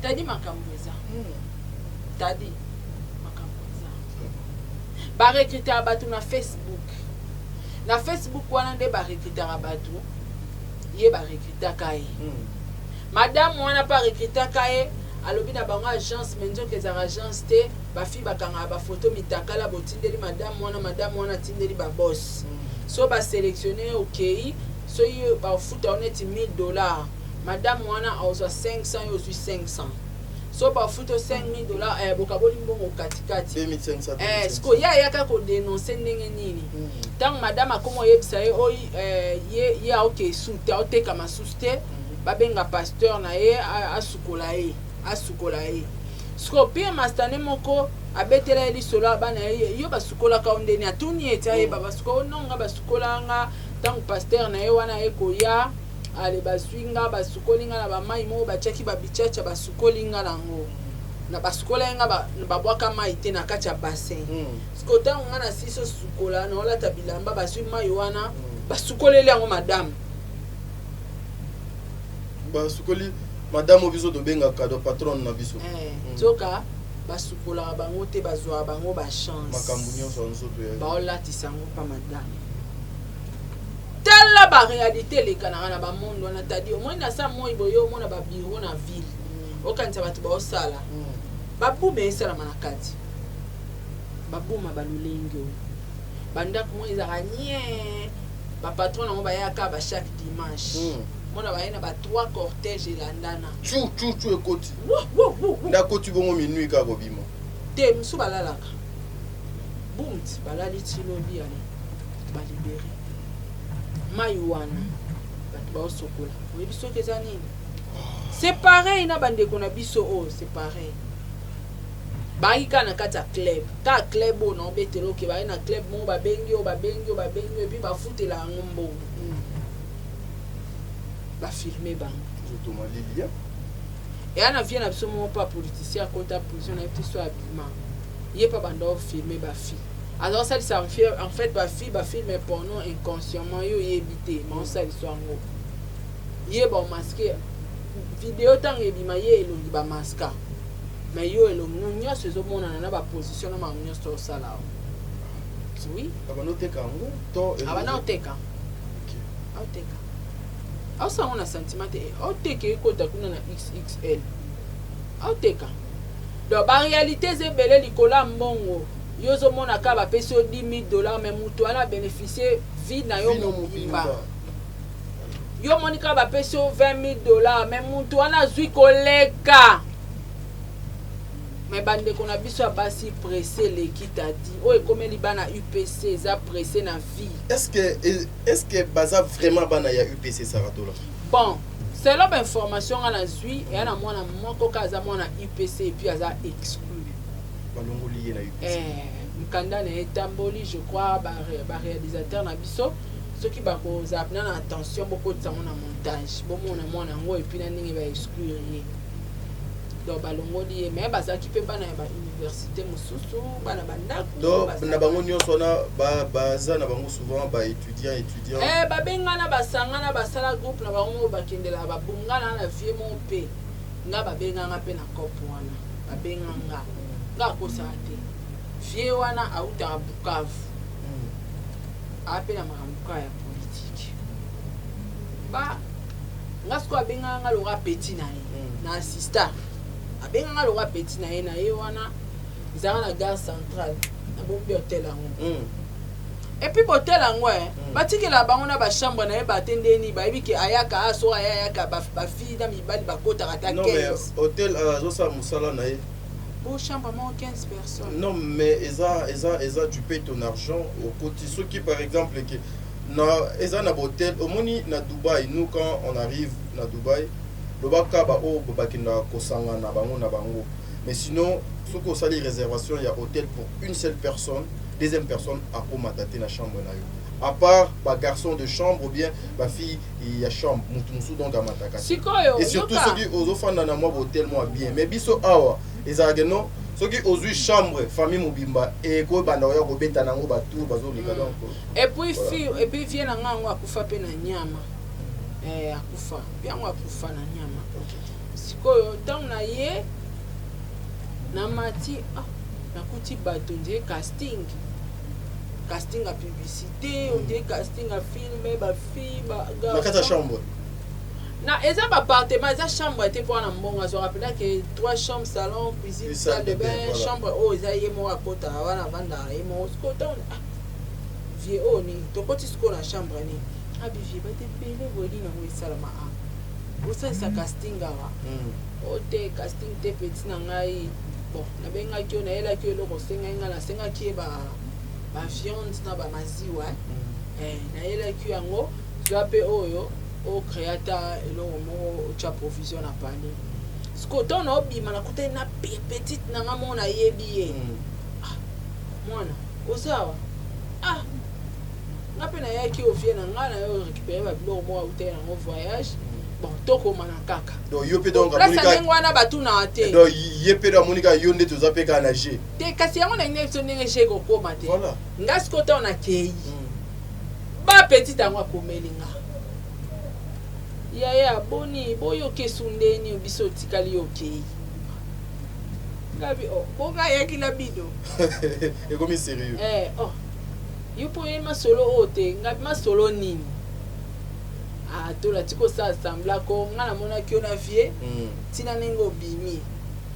Tadi makambo eza, tadi makambo eza, barecrutaka bato na Facebook. Na Facebook wana nde barecrutaka bato, ye barecrutaka ye. Madame wana mpe arecrutaka ye, alobi na bango agence, mais nzoka ezalaka agence te. Bafille bakangaka bafoto mitakala, botindeli madame wana, madame wana atindeli baboss. So basélectionne, okei, soki bafuta yo neti 1000 dollars, madame wana azwa 500, yo ozwi 500. So bafuta yo 5000 dollars, bokaboli mbongo katikati. 2500. Sikoyo ye ayaka kodénonce ndenge nini? Ntango madame akoma oyebisa ye oyo, ye aoke esu te, aoteka masusu te, babenga pasteur na ye asukola ye, asukola ye. Sikoyo pire mastane moko abetela ye lisolo ya bana ye: "Yo basukolaka yo ndeni?" Atuni ye ti ayeba basukola o nonga, basukola nga ntango pasteur na ye wana aye koya, ale bazwi nga, basukoli nga na bamai moko batiaki babichacha, basukoli nga nango na basukola ye nga, babwaka mai te na kati ya bassin. Sikoyo ntango nga na sisi osukola, naolata bilamba, bazwi mai wana, basukoleli yango madame. Basukoli madame oyo biso tobengaka do patronne na biso. Nzoka basukolaka bango te, bazwaka bango bachance. Makambo nyonso ya nzoto ya Baolatisa yango mpa madame. Tala baréalité elekanaka na bamonde wana. Tadi omoni na sa moi boye, omona babureau na ville, okanisa bato baosala babuma, esalama na kati babuma balolenge oyo. Bandako moko ezalaka nye, bapatron nango bayaka ba chaque dimanche. Mona baye na ba trois cortège elandana. Chu chu chu, ekoti. Wo, wo, wo, wo. Nde akoti bongo minuit kaka kobima. Te, mosusu balalaka bum ti balali ti lobi, ale balibere. Mai wana bato baosokola, oyebi soki eza nini? C'est pareil na bandeko na biso oyo, c'est pareil. Bayaki kaka na kati ya club, kaka club oyo naobetela oke, baye na club moko, babengi oyo, babengi oyo, babengi oyo, et puis bafutela yango mbongo, bafilme bango. Nzoto malili ya Eya na vie na biso moko mpa politicien akota prison, nayebi te so abima. Ye mpa banda ofilme bafille, aza kosalisa en fait bafille, bafilme porno inconsciemment, ye oyebi te, ma osalisa yango ye baomaske video. Ntango ebima, ye elongi bamaska, mais yo elongi no nyonso ezomonana na baposition na makambo nyonso osala awa, oui. Abanda oteka yango to? Abanda oteka, aoteka, aosala yango na sentiment te, aoteka, ekota kuna na XXL, aoteka. Donc baréalité eza ebele likolo ya mbongo. Yo ozomona kaka bapesi yo 10 000 dollars, mais moto wana abénéficie vie na yo Vino mobimba. Mobimba. Yo omoni kaka bapesi yo 20 000 dollars, mais moto wana azwi koleka. Mais bandeko na biso ya basi, presse eleki. Tadi oyo ekomeli bana UPC eza presse na vie. Est ce que baza vraiment bana ya UPC, Saratola? Bon, selon bainformation nga nazwi, eya na mwana moko ka aza mwana UPC, et puis aza exclu. Balongoli ye na UPC? Mokanda na ye etamboli, je crois. Baréalisateur na biso, soki bakozala mpena na attention, bokotisa yango na montage, bomona mwana yango, et puis na ndenge baexclure ye. Donc balongoli ye, mais bazalaki mpe bana ya bauniversité mosusu, bana bandako. Donc na bango nyonso wana baza na bango souvent baétudiant étudiant. Babengana, basangana, basala groupe na bango moko, bakendelaka babungana na vie moko. Mpe nga babenganga mpe na cope wana, babenganga nga, akosaka te. Vie wana autaka Bukavu, aa mpe na makambo kaka ya politike. Ba nga sikoyo abengaka nga loka petit na ye, na assistant, abenganga loka petit na ye. Na ye wana ezalaka na gare centrale, nabombi hotel yango. Et puis botel yango eh, batikela bango na bachambre na ye bate ndeni bayebi ke ayaka a so aya ayaka bafille na mibali bakotaka ata Non mais 15. hôtel azosala mosala na ye. Bo chambre moko 15 personnes. Non mais eza eza eza tu payes ton argent okoti soki par exemple ke na eza na hotel omoni na Dubaï, nous quand on arrive na Dubaï lobaka ba oyo bakendaka kosangana bango na bango, mais sinon soki osali réservation ya hôtel pour une seule personne, deuxième personne akomata te na chambre na yo, à part ba garçon de chambre ou bien ba fille ya chambre, mutu mosusu donc amataka te. Sikoyo Et surtout yoka. Soki ozofanda na mwa bohotel mwa bien, mais biso awa ezalaka non, soki ozwi chambre, famille mobimba ekobanda koya kobeta nango batour bazoleka donc. Et puis Voilà. fille, et puis vie na nga yango akufa mpe na nyama, eh, akufa mpe yango akufa na nyama. Sikoyo ntango na ye namati, ah, nakuti bato ndie casting, casting ya publicité, ondie casting ya film, bafille. Na kati ya chambre? Na eza baappartement, eza chambre te, mpo wana mbongo azwaka mpena ke trois chambres, salon, cuisine, salle de bain, voilà. Chambre oyo eza ye moko akotaka wana, avandaka ye moko. Sikoyo ntango, ah, vie oyo nini, tokoti sikoyo na chambre nini, abi vie bato ebele boye, nini yango esalama? A osalisa casting awa? O te, casting te, petit na ngai. Bon, nabengaki yo, nayelaki yo eloko osengai ngai, nasengaki ye baviande na bamaziwa, eh, nayelaki yo yango, zwa mpe oyo ocréa ata eloko moko otya provision na panier. Sikoyo ntango naobima, nakutani na petite na nga moko, nayebi ye. Ah, mwana oza awa? Ah, nga mpe nayaki ovie na ngai na yo récupéré babiloko moko autaki nango voyage. Bon, tokomana kaka. Donc yo mpe donc place amoni ya kaka ndenge wana batunaka te. Donc ye mpe do amoni kaka yo nde toza mpe kaka na g. Te, kasi yango na ndenge biso ndenge g ekokóma te. Voilà. Nga sikoyo ntango nakei, ba petite yango akomeli nga: yaya, boni boyoka esu ndeni biso otikali yo okei? Ngabi oh, bonga ayaki na bino. Ekomi sérieux. Eh, oh. Yo mpo oyebi masolo oyo te. Ngabi masolo nini? Ah, tola tika osala semblant ko nga namonaki yo na vie ntina ndenge obimi.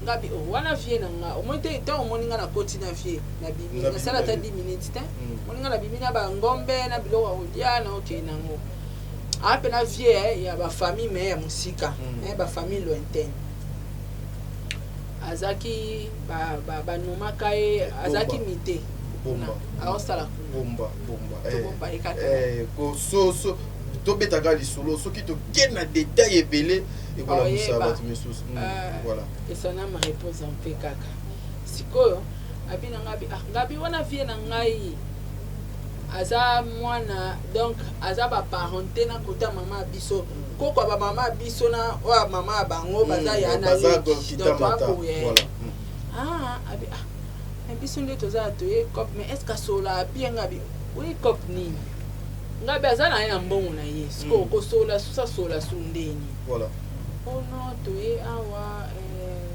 Ngabi oh, wana vie na nga omoni te. Ntango omoni nga nakoti na vie, nabimi, Nabimi nasala na ata vie. 10 minutes te. Omoni nga nabimi na bangombe na biloko ya kolia na okei nango aa mpe na vie, eh, ya bafamille me ya mosika, eh, bafamille lointaine. Azalaki banomaka ye, azalaki mite. Bomba. Aosala kuna. Bomba, bomba. Tobomba ye kaka. Eh, so tobetaka lisolo, soki tokende na détail ebele ekolamusa Oyeba. bato misusu. Voilà. Esana ma repose mpe kaka. Sikoyo abi na ngabi, ah, ngabi wana vie na ngai aza mwana, donc aza baparenté na kota mama ya biso, koko ya bamama ya biso na oyo ya mama ya bango baza ya na baza leki. kita Donc, mata. akoye. Voilà. Ah, abi ah, mais biso nde toza toye cop, mais est ce que asola bien? Ngabi oye cop nini? Ngabi aza na ye na mbongo na ye sikoyo kosola susu asola su ndeni. Voilà. Oh non, toye awa, eh,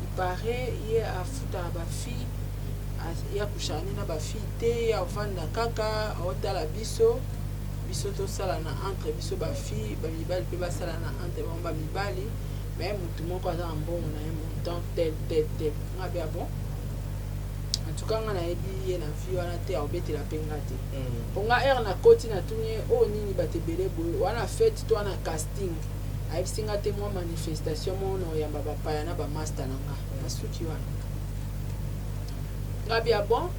il paraît ye afutaka bafille, ye akushaka nde na bafille te, ye avanda kaka aotala biso, biso tosala na entre biso bafille, bamibali mpe basala na entre bango bamibali, mais motu moko aza na mbongo na ye, montant tel tel tel. Nga be ah bon, en tout cas nga nayebi ye na vie wana te, aobetela mpe nga te. Mpo nga ere nakoti, natuni ye: oyo nini, bato ebele boye wana, fête to wana casting? Ayebisi nga te, mwa manifestation moko na oyamba bapaya na bamaster na nga. Nasuki wana. Nga bia bon,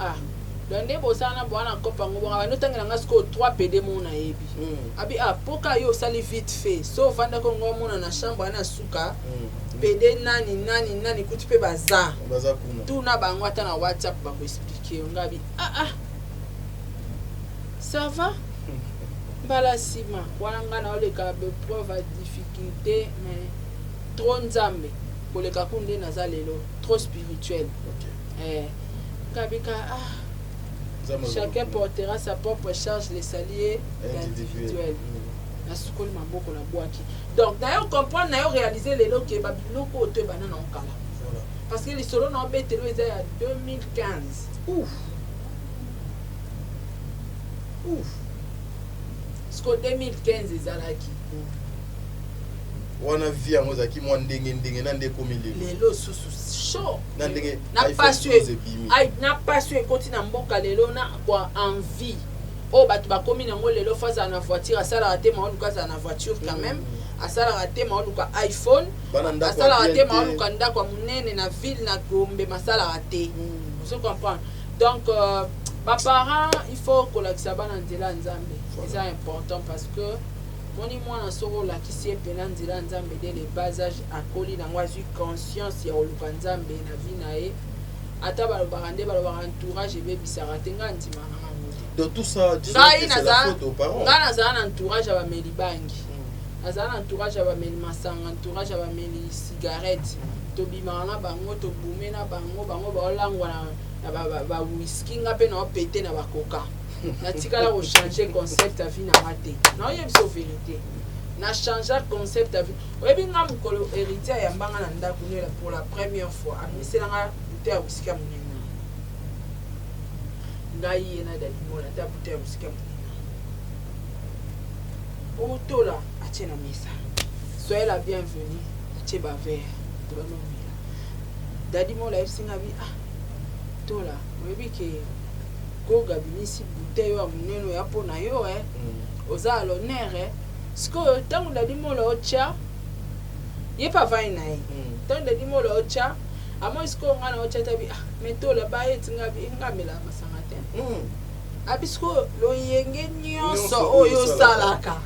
ah, donc nde bosala na bwana kopa yango bonga bandi otangela nga sikoyo 3 pd moko nayebi. Abi ah, mpoka yo osali vite fait so ovandaki ongo omona na chambre wana suka pd nani nani nani kuti mpe baza. Baza kuna. Tuna bango ata na WhatsApp, bakoexpliquer yo. Nga bi ah ah, ça va. Mbala nsima wana ngai naoleka baépreuve ya difficulté, mais trop Nzambe koleka ku nde naza lelo trop spirituel. Eh, ngabika ah, Nzambe aza chacun lokumu. Portera sa propre charge, le salut est individuel. Individuel. Nasukoli maboko, nabwaki. Donc nayo comprendre, nayo réaliser lelo ke babiloko oyo to ebanda na okala. Voilà. Parce que lisolo na obetelo eza ya 2015. Ouf. Ouf. Siko 2015 ezalaki. Wana vie yango ezalaki mwa ndenge ndenge na nde ekomi lelo. Lelo susu chaud. Na ndenge na iPhone pasi 12 ebimi. Ai, na pasi oyo ekoti na mboka lelo na kwa envie oyo bato bakomi nango lelo, fo azala na voiture, asalaka te, maoluka azala na voiture quand même, asalaka te, maoluka iPhone, Bana ndako ya asalaka bien te, te. Maoluka ndako ya monene na ville na Gombe, masalaka te. Ozo comprendre? Donc baparent, il faut kolakisa bana nzela ya Nzambe, eza important, parce que moni mwana, soki olakisi ye mpena nzela ya Nzambe dès le bas âge, akoli nango, azwi conscience ya koluka Nzambe na vie na ye. Ata balobaka nde balobaka entourage ebebisaka te, ngai ndima nanga yango te. Donc tout ça, disons Ngai que c'est la naza faute aux parents. Ngai nazala na entourage ya bameli bangi, nazala na entourage ya bameli masanga, entourage ya bameli cigarette. Tobimaka na bango, tobume na bango, bango baolangwa na bawiski, nga mpe naopete na bakoka. Natikala kochanger concept ya vie nanga te. Naoyebi biso vérité, na changea concept ya vie. Oyebi nga, mokolo Héritier ayambanga na ndako no pour la première fois, abimiselanga bouteille ya whisky ya monene. Ngai, ye na Dadi Mola, ata bouteille ya whisky ya monene otola, atie na mesa: "Soyez la bienvenue." Atie baverre, tobanomela. Dadi Mola ayebisi nga bi: "Ah Tola, oyebi ke Goga abimisi bouteille oyo ya monene oya mpo na yo, e oza à l'honneur." E sikoyo ntango Dadi Mola otya, ye mpe avandi na ye, ntango Dadi Mola otya, amoi sikoyo ngai na otya, tabi: "Ah mais Tola, bayeti nga bi nga amelaka masanga te." Abi sikoyo loyenge nyonso Nyonso oyo oyo osalaka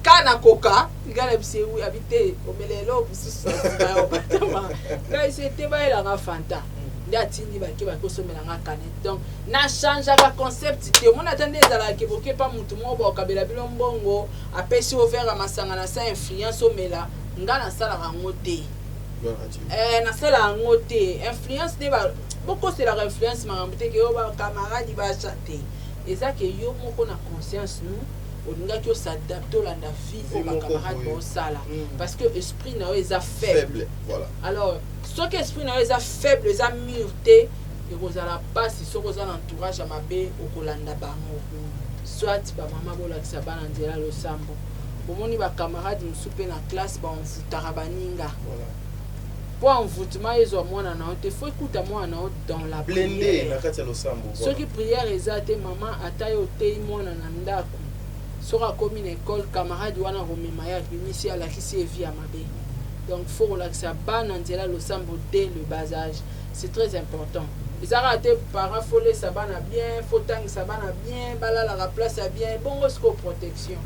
ka na koka. Ngai na biso ewi abi te, omela eloko mosusu na nsima ya obatama. Ngai se te, bayelanga Fanta nde atindi bake bakosomelanga canette. Donc nachangeaka concept te. Omoni, ata nde ezalaka ke bokepa motu moko bakokabela bino mbongo, apesi yo verre ya masanga na sa influence, omela. Nga nasalaka yango te. Gloire à Dieu. Nasala yango te. Influence nde bokoselaka influence makambo te, ke yo bacamarade bacha te. Eza ke yo moko na conscience nu olingaki os'adapter, olanda vie Vie oyo moko bacamarade boye. baosala, parce que esprit na yo eza faible. Faible, voilà. Alors soki esprit na yo eza faible, eza mûr te, ekozala mpasi. Soki oza na entourage ya mabe, okolanda bango. Soit bamama, bolakisa bana nzela losambo. Bomoni, bacamarade mosusu mpe na classe baenvoûtaka baninga. Mpo envoûtement ezwa mwana na yo te, fo ekuta mwana na yo dans la Blindé prière. Na kati ya losambo, voilà. Soki prière eza te, mama, ata yo oteyi mwana na ndako, soki akomi na école, camarade wana akomema ye, abimisi, alakisi ye vie ya mabe. Donc faut kolakisa bana nzela losambo dès le bas âge, c'est très important. Eza kaka te parent fo lesa bana bien, fo tangisa bana bien, balalaka place ya bien. Bongo sikoyo protection,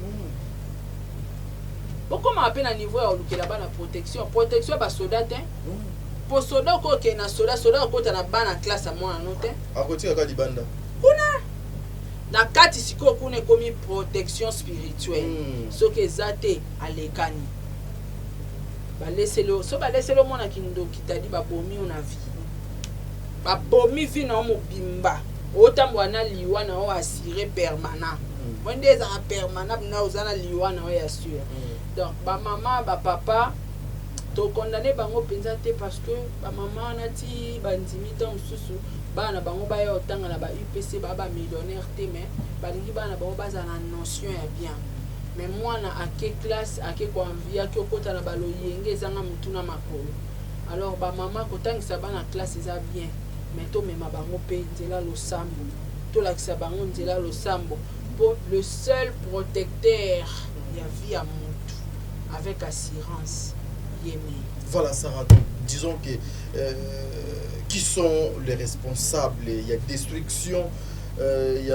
bokomaka mpe na niveau ya kolukela bana protection. Protection ya basoda te, po soda okokende na soda, soda okota na bana classe ya mwana no te. Akotikaka libanda. Kuna na kati sikoyo, kuna ekomi protection spirituelle. Soki eza te, alekani, baleseli so baleseli omona kindoki, tadi babomi yo na vie, babomi vie na yo mobimba. Otambola na liwa na yo assuré permanent. Mo nde ezalaka permanent na oza na liwa na yo ya sûr. Donc bamama, bapapa, tokondane bango mpenza te, parce que bamama wana ti bandimi ntango mosusu bana na bango baya kotanga na ba UPC, baa bamillionnaire te, mais balingi bana na bango bazala na notion ya bien. Mais mwana ake classe, ake koenvier, ake okota na baloyenge ezanga motu na makolo. Alors bamama, kotangisa bana classe eza bien, mais tomema bango mpe nzela losambo, tolakisa bango nzela losambo, mpo le seul protecteur ya vie ya motu avec assurance, ye mei. Voilà, Sarah, disons que qui sont les responsables? Il y a destruction, il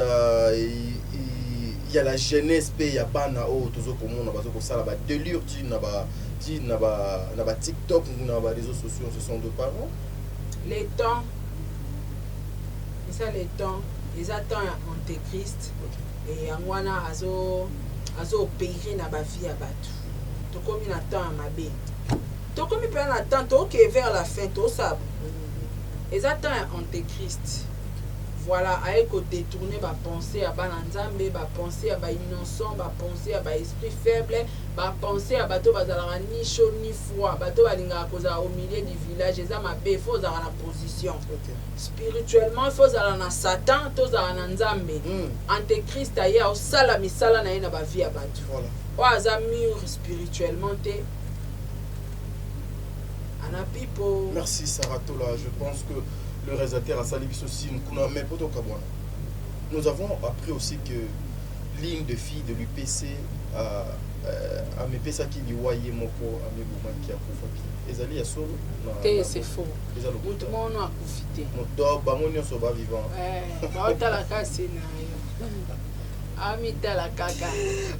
y a la jeunesse pe ya bana oyo tozokomona bazokosala badélire ti na ba TikTok, na ba réseaux sociaux. Ce sont deux parents. Les temps eza, les temps eza temps ya antéchrist. E yango wana azo opérer na bavie ya bato. Tokomi na temps ya mabe, tokomi mpenza na temps tokee vers la fin, tosala eza temps ya antéchrist. Voilà, aye kodétourner bapensée ya bana Nzambe, bapensée ya bainnocent, bapensée ya baesprit faible, bapensée ya bato bazalaka ni chaud ni froid, bato balingaka kozala au milieu du village. Eza mabe. Fo ozalaka na position spirituellement, fo ozala na Satan, tozala na Nzambe. Antéchrist aye aosala misala na ye na bavie ya bato. Oyo aza mûr spirituellement te. Ana Pipo. Merci Sarah Tola, je pense que le réalisateur asali biso signe kuna mais poto kabwana. Nous avons appris aussi que l'une des filles de l'UPC amepesaki liwa ye moko, amibomaki, akufaki. Ezali ya solo? Te, c'est faux. Motu moko akufi te. Donc bango nyonso bavivant. Baotala kasi na yo, amitala kaka.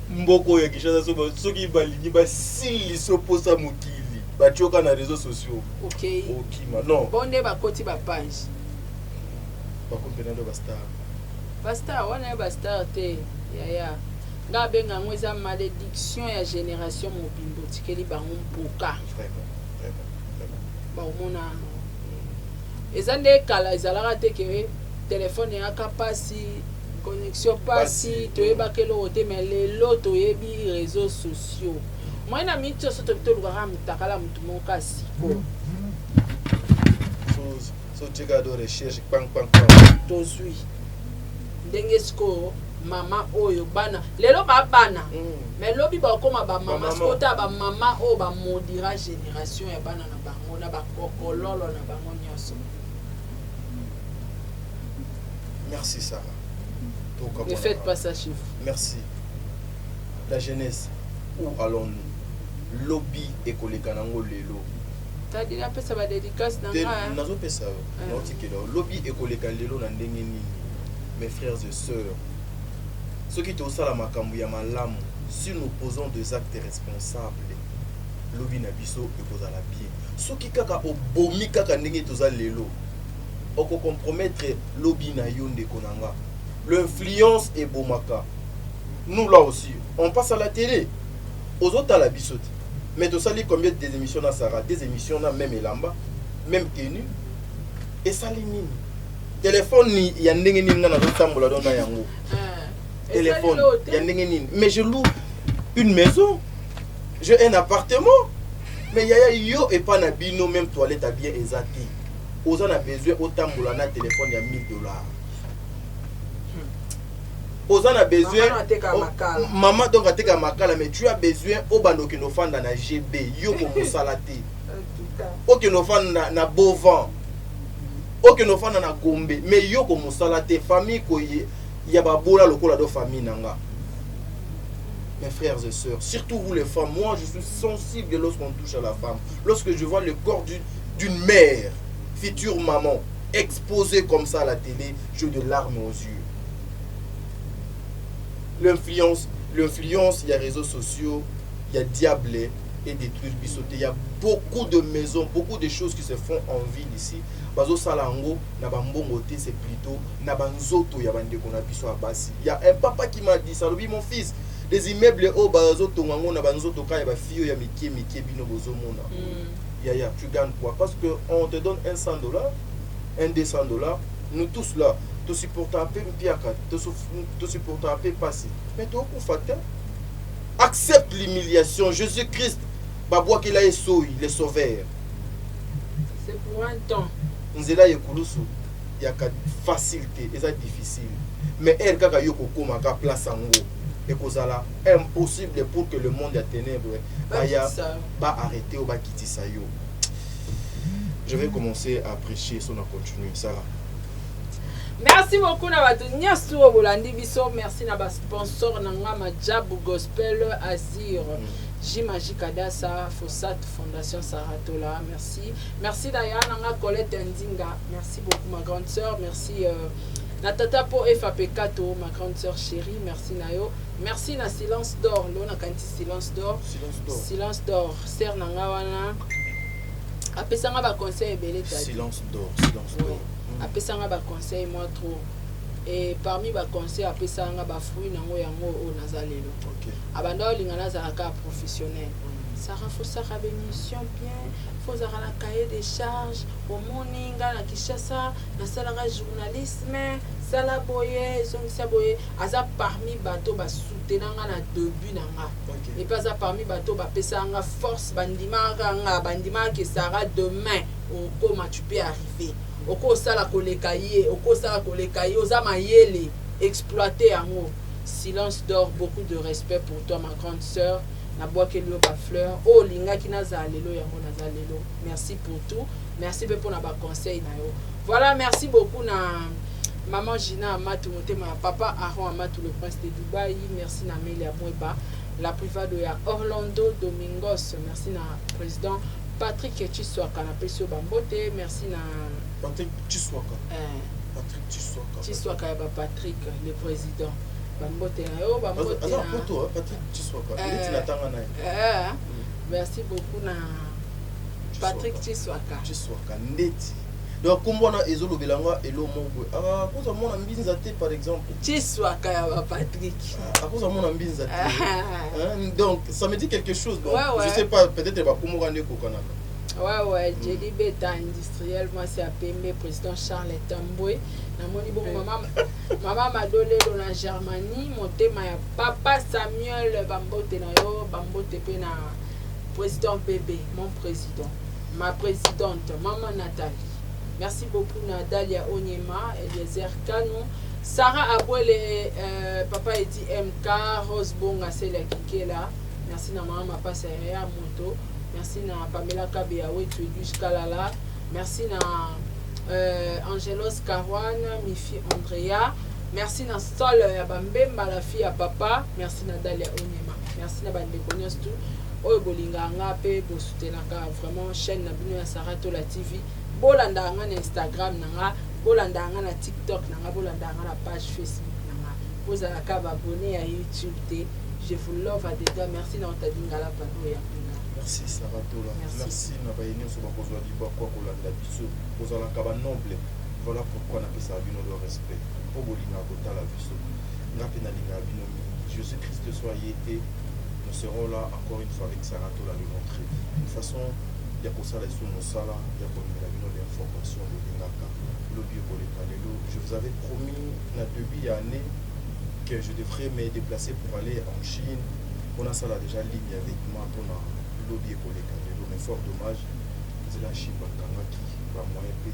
Mboka oyo ya Kinshasa, soki balingi basilisa oposa mokili, batioka na réseaux sociaux. Okima non. Bon, nde bakoti bapage. Bakomi mpena ndo bastar. Bastar wana ya bastar te, yaya. Nga abenga yango eza malédiction ya génération mobimba, otikeli bango mpoka. Vraiment, vraiment, vraiment. Baomona yango eza nde kala ezalaka te ke telefone eyaka mpasi, connexion mpasi, toyebaka eloko te. Mais lelo toyebi réseaux sociaux. Moi na miniti nyonso tobi tolukaka motakala motu moko asiko. So tika do recherche, kpang kpang kpang. Tozwi ndenge sikoyo mama oyo bana lelo babana, mais lobi bakóma bamama. Sikoyo ta bamama oyo bamodira génération ya bana na bango na bakokololo na bango nyonso. Merci Sarah. Ne faites pas ça chez vous. Merci. La jeunesse, où allons-nous? Lobi ekoleka nango lelo. Tadi napesa badédicace na nga. Nazopesa yo, naotikela yo. Lobi ekoleka lelo na ndenge nini? Mes frères et sœurs, soki tosala makambo ya malamu, si nous posons des actes responsables, lobi na biso ekozala bien. Soki kaka obomi kaka ndenge toza lelo, okocompromettre lobi na yo, ndeko na nga. L'influence ebomaka. Nous là aussi, on passe à la télé, ozotala biso te, mais tosali combien des émissions na Sarah, des émissions na même elamba, même tenue. Esali nini? Telefone ya ndenge nini nga nazotambola do na yango? Téléphone ya ndenge nini? Mais je loue une maison, j'ai un appartement. Mais yaya, yo epa na bino même toilette ya bien eza te, oza na besoin otambola na telefone ya 1000 $. Oza na besoin mama donc ateka makala, mais tu as besoin obanda okende ofanda na GB, yo komosala te, okende ofanda na Bovan, okende ofanda na Gombe, mais yo komosala te. Famille koye ya babola lokola do famille na nga. Mes frères et sœurs, surtout vous les femmes, moi je suis sensible lorsqu'on touche à la femme. Lorsque je vois le corps d'une mère, future maman, exposé comme ça à la télé, j'ai de larmes aux yeux. L'influence, l'influence, il y a réseaux sociaux, il y a diable et détruire biso te. Il y a beaucoup de maisons, beaucoup de choses qui se font en ville ici. Bazosala yango na bambongo te, c'est plutôt na banzoto ya bandeko na biso ya basi. Il y a un papa qui m'a dit, alobi: "Mon fils, des immeubles oyo bazotonga yango na banzoto ka ya bafille oyo ya mike mike bino bozomona." Yaya, tu gagnes quoi? Parce que on te donne un 100 $, un 200 $. Nous tous là, tosupporta mpe mpiaka, tosupporta mpe pasi, mais tokokufa te. Accepte l'humiliation. Jésus Christ babwakela ye soyi, le sauveur. C'est pour un temps. Nzela ya ekulusu yaka facile te, eza difficile, mais ere kaka yo kokomaka place yango, ekozala impossible pour que le monde ya ténèbre baya baarrêter oyo bakitisa yo. Je vais commencer à prêcher so na continuer, Sarah. Merci beaucoup na bato nyonso oyo bolandi biso. Merci na basponsor na nga, Majabu Gospel, Azir, J Magique, Adasa Fosat, Fondation Saratola. Merci, merci na ya na nga Colette Ndinga. Merci beaucoup, ma grande sœur. Merci na tata po Efapekato, ma grande sœur chérie, merci na yo. Merci na Silence d'Or, lo nakanisi Silence d'Or. Silence d'Or. Silence d'Or, sœur na nga wana apesanga baconseil ebele. Silence d'Or, Silence d'Or. Apesanga baconseil moi trop, et parmi baconseil apesanga, bafruit nango yango oyo naza lelo. Abanda olinga nazalaka professionnel. Sara, fosaka bémission bien, fozalaka na cahier de charge. Omoni nga na Kinshasa nasalaka journalisme, sala boye, ezongisa boye. Aza parmi bato basoutenanga nga na début na nga. Epe aza parmi bato bapesaka nga force, bandimaka nga, bandimaka ke Sara, demain okoma, tu peux arriver, okosala koleka ye, okosala koleka ye, oza mayele, exploiter yango. Silence d'Or, beaucoup de respect pour toi, ma grande sœur. Nabwakeli yo ba fleur oyo olingaki nazala lelo yango naza lelo. Merci pour tout. Merci pe pona ba conseil na yo. Voilà, merci beaucoup na maman Gina Amatu motema ya papa Aaron Amatu le prince de Dubaï. Merci na Amelia Mweba la privado ya Orlando Domingos. Merci na président Patrick Chiswaka na pesi yo ba mbote. Merci na Patrick Chiswaka. Eh. Patrick Chiswaka. Chiswaka ya ba Patrick le président. Ba mbote na yo, ba mbote na poto, hein, Patrick Chiswaka. Eh, Neti na tanga na ye. Eh. Merci beaucoup na Patrick Chiswaka. Chiswaka ndeti. Donc kombo wana ezolobela nga elo moko boye. Ah, akoza mona mbinza te par exemple. Chiswaka ya ba Patrick. Ah, akoza mona mbinza te. Hein, donc ça me dit quelque chose. Bon, ouais, ouais. je sais pas, peut-être ba kombo wana ekokanaka. Ouais, ouais, Jelly Beta industriel, moi c'est à Pembe, président Charles Tambwe. Namoni bongo mama mama Madolelo na Germanie, motema ya papa Samuel bambote na yo, bambote pe na président bébé, mon président, ma présidente, maman Nathalie. Merci beaucoup na Dalia Onyema, Eliezer Kanu, Sarah Abwele, euh, papa Edi MK, Rose Bonga Celia Kikela. Merci na mama Mapasa ya Moto. Merci na Pamela Kabeya Wetu Edwige Kalala. Merci na euh, Angelos Caruan, Mifi Andrea. Merci na Sol ya Bambemba la fille ya papa. Merci na Dalia Onyema. Merci na bandeko nyonso tout oyo bolingaka nga mpe bosutenaka vraiment chaîne na bino ya Sarah Tola TV. Bolandaka nga na Instagram na nga, bolandaka nga na TikTok na nga, bolandaka nga na page Facebook na nga. Bozalaka ba abonné ya YouTube te. Je vous love à dega. Merci na otadi ngala pano ya pinga. Merci Sarah Tola. Merci, Merci na baye nyonso bakozwa libaku ya kolanda biso. Bozalaka ba noble. Voilà pourquoi napesaka bino le respect. Mpo bolingaka kotala biso. Nga mpe nalingaka bino mingi. Jésus Christ soit ye te. Nous serons là encore une fois avec Sarah Tola le vendredi. Une façon ya kosala lisusu mosala ya komemela bino l'information bolingaka. Lobi ekoleka lelo. Je vous avais promis na début ya année que je devrais me déplacer pour aller en Chine mpo nasala déjà ligne ya vêtement mpona lobi ekoleka lelo mais fort dommage nzela ya Chine bakangaki ba moyen mpe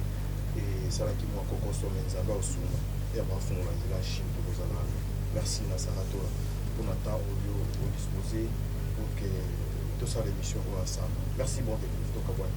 esalaki mwa kokoso mais Nzambe akosunga ya bafungola nzela ya Chine tokozala merci na Sarah Tola mpona temps oyo odispose pour que tosala émission oyo ensemble merci bon découvre tokabwani.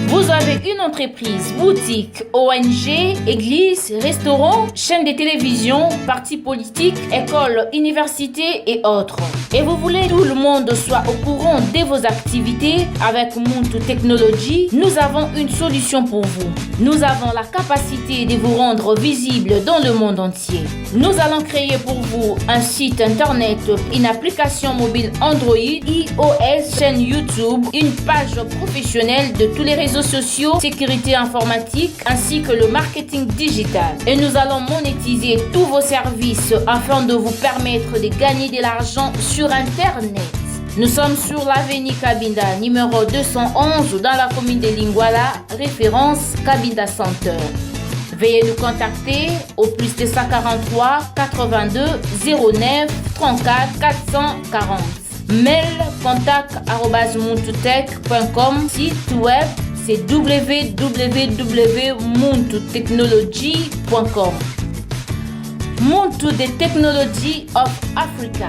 Vous avez une entreprise, boutique, ONG, église, restaurant, chaîne de télévision, parti politique, école, université et autres. Et vous voulez que tout le monde soit au courant de vos activités avec Muntu Technology, nous avons une solution pour vous. Nous avons la capacité de vous rendre visible dans le monde entier. Nous allons créer pour vous un site internet, une application mobile Android, iOS, chaîne YouTube, une page professionnelle de tous les réseaux sociaux, sécurité informatique ainsi que le marketing digital. Et nous allons monétiser tous vos services afin de vous permettre de gagner de l'argent sur Internet. Nous sommes sur l'avenue Kabinda, numéro 211, dans la commune de Lingwala, référence Kabinda Center. Veuillez nous contacter au plus 243 82 09 34 440. Mail contact site web c'est www.muntutechnology.com. Muntu the Technology of Africa.